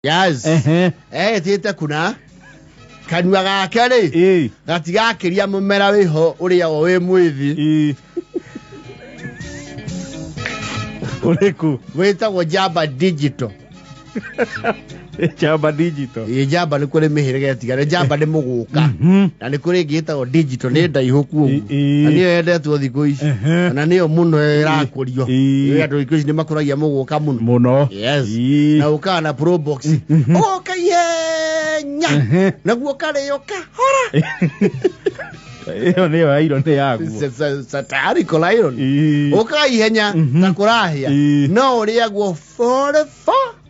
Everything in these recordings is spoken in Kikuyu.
Yes. Ehe. Etĩte kuna kanua gake rĩ Ĩĩ. gatigakĩria mũmera wĩho ũrĩagwo wĩ mwĩthĩ. Ĩĩ. Ũrĩkũ? Wĩtagwo Jamba Digital. Jamba Digital. Ĩ Jamba nĩ kũrĩ mĩhĩrĩga ĩtigane. Jamba nĩ mũgũka. Na nĩ kũrĩ ĩngĩ ĩtagwo digital nĩ ndaihũku ũguo. Ĩ- Na nĩyo yendetwo thikũ ici. Ehe. Na nĩyo mũno ĩrakũrio. Ĩ. Ĩ andũ thikũ ici nĩ makũragia mũgũka mũno. Mũno. Yes. Ĩ. Na ũkaga na probox. Ũgoka ihenya. Ehe. Naguo karĩo kahora. Ĩyo nĩyo ya iron nĩ yaguo. Satarical iron. Ĩ. Ũkaga ihenya ta kũrahĩa. Ĩ. No ũrĩagwo 44.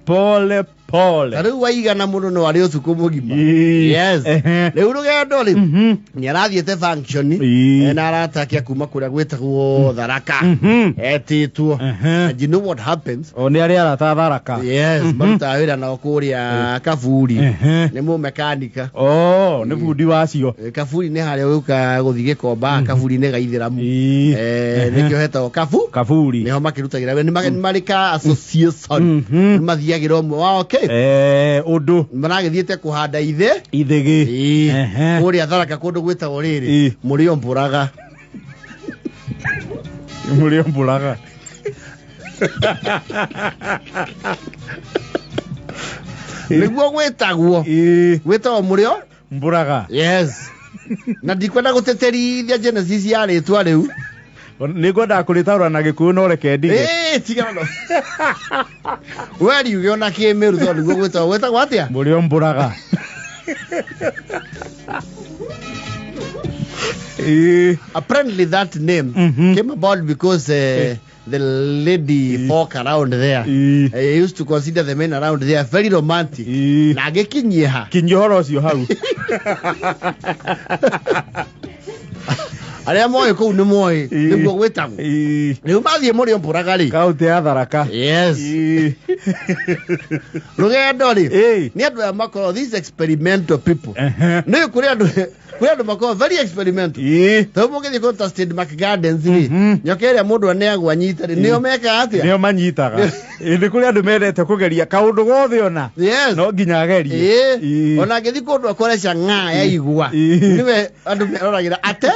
Pole pole. Ta rĩu waigana mũndũ no arĩ ũtukũ mũgima. Ĩ. Yes. Ehe. Rĩu rũgendo rĩ Mhm. nĩ arathiĩte function Ĩ. na arata ake kuma kũrĩa gwĩtagwo Tharaka. Etĩtwo. Ehe. And you know what happens? O nĩ arĩa arata Tharaka. Yes, marutaga wĩra nao kũrĩa Kaburi. Ehe. Nĩ mũmekanika. Oh, nĩ bundi wacio. Kaburi nĩ harĩa ũka gũthiĩ Gĩkomba, Kaburi nĩ Gaithĩramu. Ĩ. Nĩkĩo hetagwo Kabu. Kaburi. Nĩho makĩrutagĩra wĩra. Nĩ marĩ ka association. Nĩ mathiagĩra ũmwe wao kĩ? Ũndũ. Maragĩthiĩte kũhanda ithĩ. Ithĩgĩ. Ĩĩ. Ehe. Kũrĩa Tharaka kũndũ gwĩtagwo rĩrĩ. Ĩ. Mũrĩo mbũraga. Mũrĩo mbũraga. Nĩguo gwĩtagwo. Ĩ. Gwĩtagwo mũrĩo? Mbũraga. Yes. Na ndikwenda gũtĩtĩrithia genesis ya rĩtwa rĩu. Nĩ ngwendaga kũrĩtaũra na Gĩkũyũ no reke ndige. Ĩĩ, tigana no. We riuge ona kĩmĩru tondũ nĩguo gwĩtagwo. Gwĩtagwo atĩa? Mũrĩo mbũraga. Ĩ. Apparently that name came about because the lady folk around there Ĩ. used to consider the men around there very romantic. Ĩ. Na agĩkinyia. Kinyia ũhoro ũcio hau. Arĩa moĩ kũu nĩ moĩ Ĩ. nĩguo gwĩtagwo. Ĩ. Rĩu mathiĩ mũrĩo mbũraga rĩ. Kaũntĩ ya Tharaka. Yes. Ĩ. Rũgendo rĩ. Ĩ. Nĩ andũ aya makoragwo these experimental people. Ehe. Nĩ kũrĩ andũ makoragwo very experimental. Ĩ. Tondũ mũngĩthiĩ kũndũ ta Stade Mark Gardens rĩ, nyoka ĩrĩa mũndũ aneagwo anyite rĩ, nĩo mekaga atĩa? Nĩo manyitaga. Ĩ, nĩ kũrĩ andũ mendete kũgeria kaũndũ gothe ona. Yes. No nginya agerie. Ĩĩ. Ĩ. Ona angĩthiĩ kũndũ akore cang'aa ya igwa. Ĩ. Nĩwe andũ meroragĩra ate.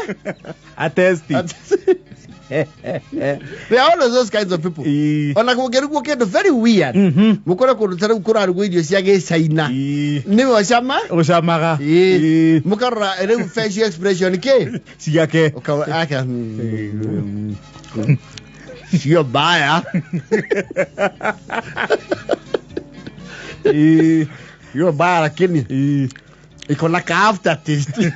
Atesti. They are all of those kinds of people. Ĩ. Ona kũngĩrugwo kĩndũ very weird. Mũkore kũndũ ta rĩu kũrarugwo irio cia gĩcaina. Ĩ. Nĩwe ũcama? Ũcamaga. Ĩ. Ĩ. Mũkarora rĩu facial expression kĩ? Ciake. Aka. Sio mbaya. Ĩ. Sio mbaya lakini Ĩ. iko na ka aftertaste.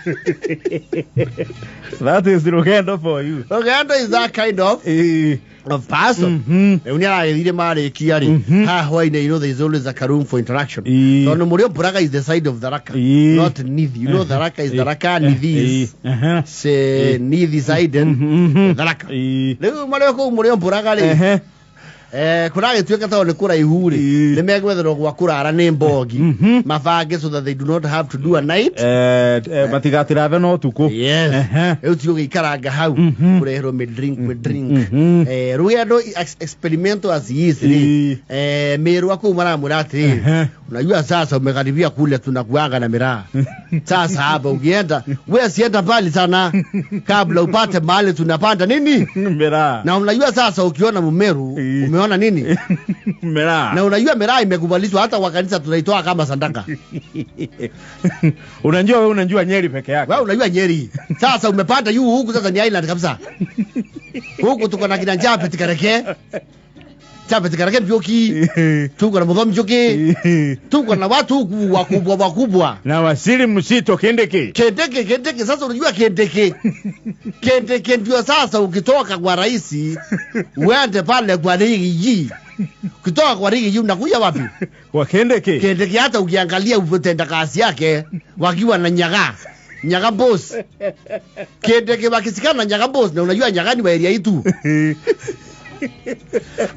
That is Rugendo for you. Rugendo is that kind of Ĩ. of person. Rĩu nĩ aragĩthire marĩkia rĩ haha hwainĩ, you know there is always a room for interaction. Ĩ. Tondũ mũrĩo mbũraga is the side of Tharaka, Ĩ. not Nithi. You know Tharaka is Tharaka, Nithi is Ĩ. se Nithi side Tharaka. Ĩ. Rĩu marĩ kũu mũrĩo mbũraga rĩ, Ehe. Kũragĩtuĩka tondũ nĩ kũraihu rĩ, Ĩ. nĩ megwetherwo gwa kũrara nĩ mbogi mabange so that they do not have to do a night. Matigatirabe no ũtukũ. Yes. Ehe. Rĩu ti gũgĩikaranga hau kũreherwo mĩdrink mĩdrink. Rũgendo experimental as he is rĩ, Ĩ. Mĩrwa kũu maramwĩra atĩrĩrĩ, Ehe. unajua sasa umekaribia kule tunakuaga na miraa sasa hapa ukienda we sienda mbali sana kabla upate mahali tunapanda nini. Miraa. Na unajua sasa ukiona Mumeru Ĩ. umeona nini? Miraa. Na unajua miraa imekubalishwa hata kwa kanisa tunaitoa kama sadaka. Unajua wewe unajua Nyeri peke yake. Wewe unajua Nyeri. Sasa umepanda yu huku sasa ni island kabisa. Huku tuko na kina Japhet Kareke. Japhet Kareke Mjoki. Tuko na Muthomi Njuki. Tuko na watu huku wakubwa wakubwa. Na wasili msito Kindiki. Kindiki, Kindiki sasa unajua Kindiki. Kindiki ndio sasa ukitoka kwa rais uende pale kwa Rigiji. Ukitoka kwa Rigiji unakuja wapi? Kwa Kindiki. Kindiki hata ukiangalia utenda kazi yake wakiwa na Nyaga. Nyaga boss. Kindiki wakisikana na Nyaga boss, na unajua Nyaga ni wa area itu.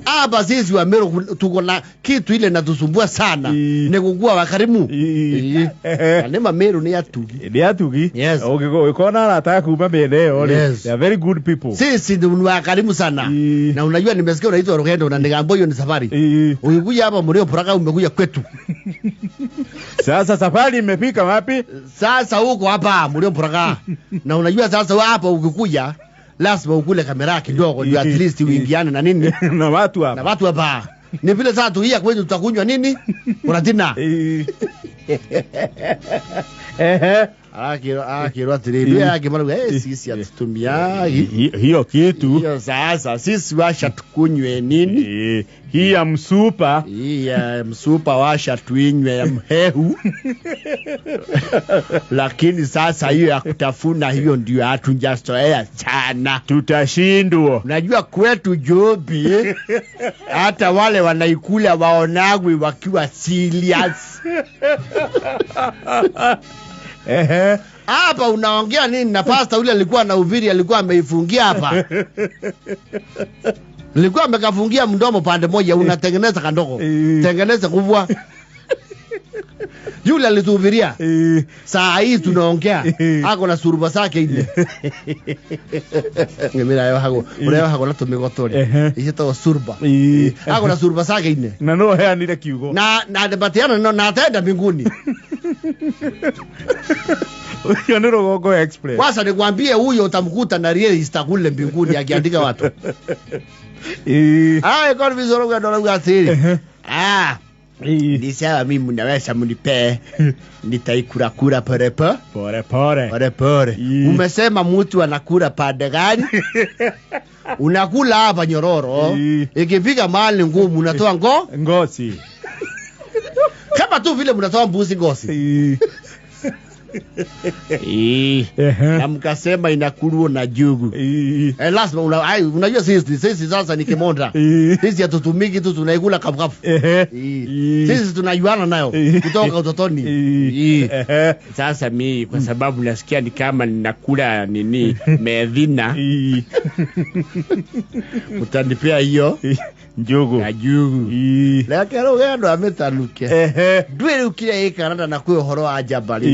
Hapa sisi wa Meru tuko na kitu ile natusumbua sana. Ni kukua wakarimu. Na nĩ ma Meru nĩ atugi. Nĩ atugi. Yes. Ũngĩkona arata kuma mĩena ĩyo rĩ, Yes. they are very good people. Sisi ni wakarimu sana. Na unajua nimesikia unaitwa Rugendo na nigambo hiyo ni safari. Ukikuja hapa Mlio Puraka umekuja kwetu. Sasa safari imefika wapi? Sasa huko hapa Mlio Puraka. Na unajua sasa hapa ukikuja lazima ukule kamera kidogo ndio at least uingiane na nini? Na watu hapa. Na watu hapa. Ni vile sasa tuia kwetu tutakunywa nini? Uratina. Ehe. Akirwa atiriri akimara sisi atutumia hiyo kitu. Hiyo sasa sisi washa tukunywe nini? Hii ya msupa. Hii ya msupa washa tuinywe ya mhehu. Lakini sasa hiyo ya kutafuna hiyo ndio hatujazoea sana. Tutashindwa. Unajua kwetu Jobi hata wale wanaikula waonagwi wakiwa serious. Ehe. Hapa unaongea nini na pastor yule alikuwa anahubiri alikuwa ameifungia hapa. Nilikuwa amekafungia mdomo pande moja unatengeneza kandogo. Tengeneza kubwa. Yule alituhubiria. Saa hii tunaongea. Ako na suruba zake ile. Ngemira yo hago. Ure hago na tumigotori. Icio surba. Ako na suruba zake ile. Na no heanire kiugo. Na debatiana no na ataenda mbinguni. Huyo ni Rũgongo Express. Kwanza nikwambie huyo utamkuta na register kule mbinguni akiandika watu. Ah, kwa vizuri kwa dola atiri. Ah. Ni sawa mimi mnaweza mnipe. Nitaikula kula pole pole. Pole pole. Pole pole. Umesema mtu anakula pande gani? Unakula hapa nyororo. Ikifika mahali ngumu unatoa ngozi. Kama tu vile mnatoa mbuzi ngozi. Na mkasema inakulwa na jugu. Lazima unajua sisi sasa ni kimonda. Sisi hatutumiki tu tunaikula kafu. Sisi tunajuana nayo kutoka utotoni. Sasa mimi kwa sababu nasikia ni kama ninakula nini medhina. Utanipea hiyo njugu. Na jugu. Lakini Rugendo ametanuke. Ndwire ukire ikaranda na kwi uhoro wa njambari.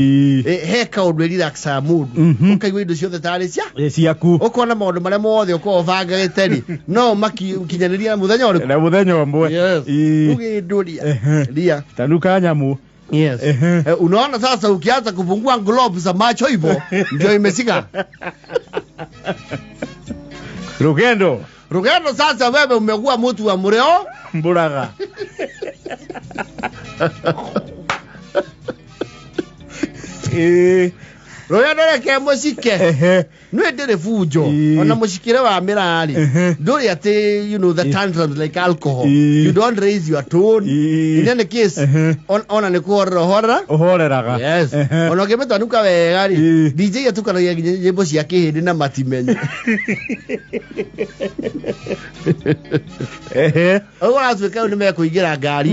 He kaundu relaxa mundu. Ukaigua indo ciothe tarĩ cia ciaku. Ukona maundu maria mothe ukorwo ũbangĩte rĩ no makinyanĩria mũthenya ũrĩkũ? Na mũthenya ũmwe. Yes. Ũgĩndũria. Ria. Tanuka nyamu. Yes. Unaona sasa ukianza kupungua globe za macho hivyo ndio imesika. Rugendo. Rugendo sasa wewe umekuwa mtu wa mureo mburaga. Rugendo reke mucike. Nwe ndiri fujo. Ona mucikire wa mirari. Nduri ati you know the tantrums like alcohol. You don't raise your tone. In any case ona ni kuhorera horera. Uhoreraga. Yes. Ona ngimetanuka wega ri. DJ atukanagia nginya nyimbo cia kihindi na matimenye. Ũguo aratuĩka rĩu nĩmekũingĩra ngari.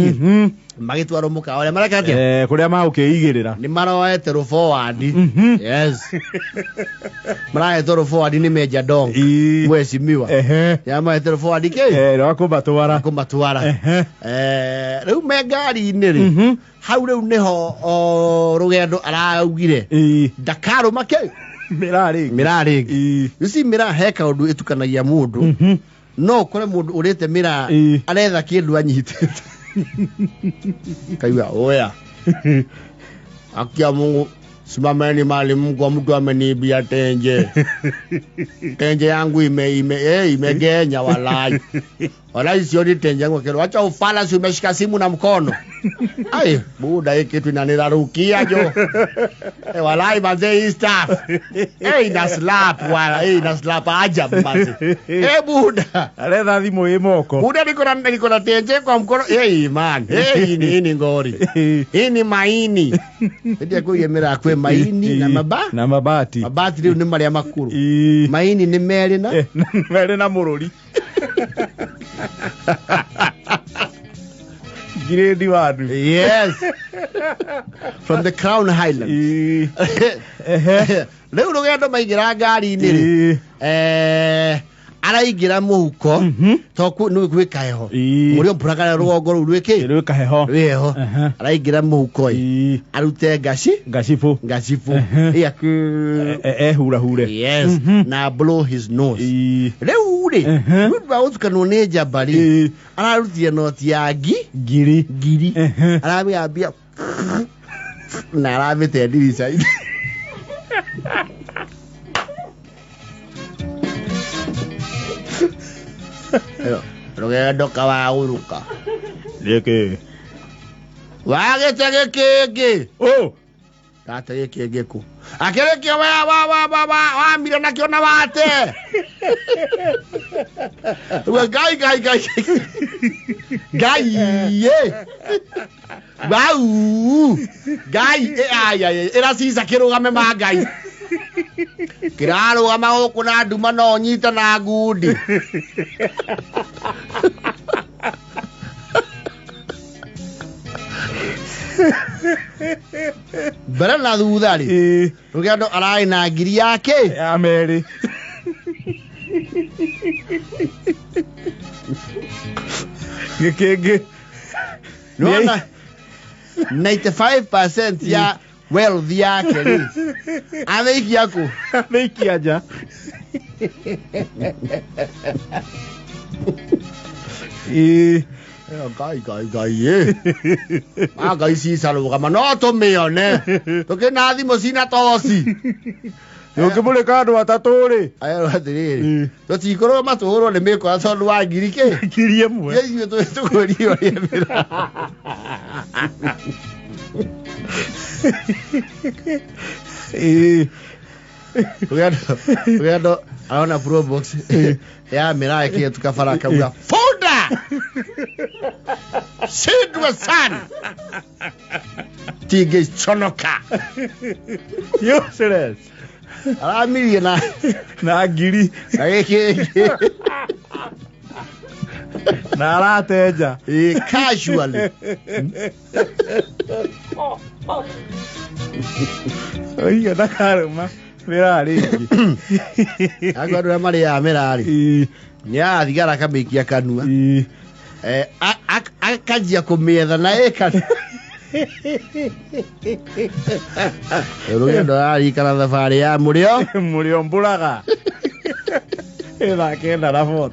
Magĩtwarwo mũkawa ũrĩa mareka atĩa? Kũrĩa magũkĩigĩrĩra. Nĩ maroete rũbowadi. Yes. Maraetwo rũbowadi nĩ Major Dong. Mheshimiwa. Yamaete rũbowadi kĩ? Rwa kũmatwara. Kũmatwara. Rĩu me ngari-inĩ rĩ. Hau rĩu nĩho Rũgendo araugire. Ndakarũma kĩ? Mĩraa rĩngĩ. Mĩraa rĩngĩ. You see mĩraa he kaũndũ ĩtukanagia mũndũ. No ũkore mũndũ ũrĩte mĩraa aretha kĩndũ anyitĩte. Kaigua oya. Akia Mungu simameni mali Mungu wa mtu ameniibia tenje. Tenje yangu imegenya walai. Walai sioni tenje yangu kero. Acha ufala si umeshika simu na mkono. Ai, buda hii kitu inanirarukia jo. Walai manze hii staff. Ina slap wala, ina slap ajabu manze. Buda. Aretha thimu ĩ moko. Buda niko na tenje kwa mkono. Man. Hii ni ngori. Hii ni maini. Ndio kuigemera kwe maini na na mabati. Mabati rĩu nĩ marĩa makũrũ. Maini nĩ merĩ na merĩ na mũrũri. Grade 1. Yes. From the Crown Highlands. Rĩu Rũgendo maingĩra ngari-inĩ rĩ. Araingĩra mũhuko to nĩ gwĩ kaheho. Ii. Mũrĩo mbũraga rũgongo rũu rwĩkĩ? Rwĩ kaheho. Rwĩheho. Aha. Araingĩra mũhuko ĩ. Ii. Arute ngaci Ngacibũ. ngacibũ. Ehe. Ĩ aku- Ehurahure. Yes. Na blow his nose. Ii. Rĩu rĩ, Ehe. nĩ ũndũ wa gũtukanwo nĩ njamba rĩ, Ii. ararutire noti ya ngi Ngiri. ngiri. Ehe. Aramĩambia na aramĩte ndirica-inĩ. Rũgendo kawaũrũka. Gĩkĩ. Wagĩte gĩkĩngĩ. Oh. Ndate gĩkĩngĩ kũ? Akĩrĩkio we wa wa wa wa wamire nakĩo na wate. Rĩu Ngai Ngai Ngai. Ngai ĩ. Wau. Ngai ĩ ai ai ĩra cica kĩrũgame ma Ngai. Kĩrarũgama gũkũ na nduma no ũnyite na ngundi. Mbere na thutha rĩ, Ii. rũgendo ararĩ na ngiri yake. Ya merĩ. Gĩkĩngĩ. Nĩwona 95% ya wealth yake rĩ amĩikia kũ? Amĩikia nja. Ii. Ngai Ngai Ngai ĩ. Ma Ngai cica rũgama no tũmĩone. Tũkĩna thimũ cina toci. Ũngĩmũrĩka andũ atatũ rĩ. Ayarwo atĩrĩrĩ, tũtikũrũgama tũhũrwo nĩ mĩkora tondũ wa ngiri kĩ? Ngiri ĩmwe. Ĩ ithuĩ tũkwĩrio ũrĩa mĩra. Ii. Rũgendo arona probox ya mĩraa ĩkĩhetũka bara akauga funda shindwe sana tingĩconoka. Useless. Aramirie na Na ngiri. na gĩkĩngĩ. Na aratenja. Ĩ, casually. Oiga ndakarũma mĩraa rĩngĩ. Akorwo andũ arĩa marĩaga mĩraa rĩ, Ii. nĩ arathigara akamĩikia kanua. Ii. Akanjia kũmĩetha na ĩ kanua. Rũgendo ararikana thabarĩ ya mũrĩo. Mũrĩo mbũraga. Ĩ thaa 9:40.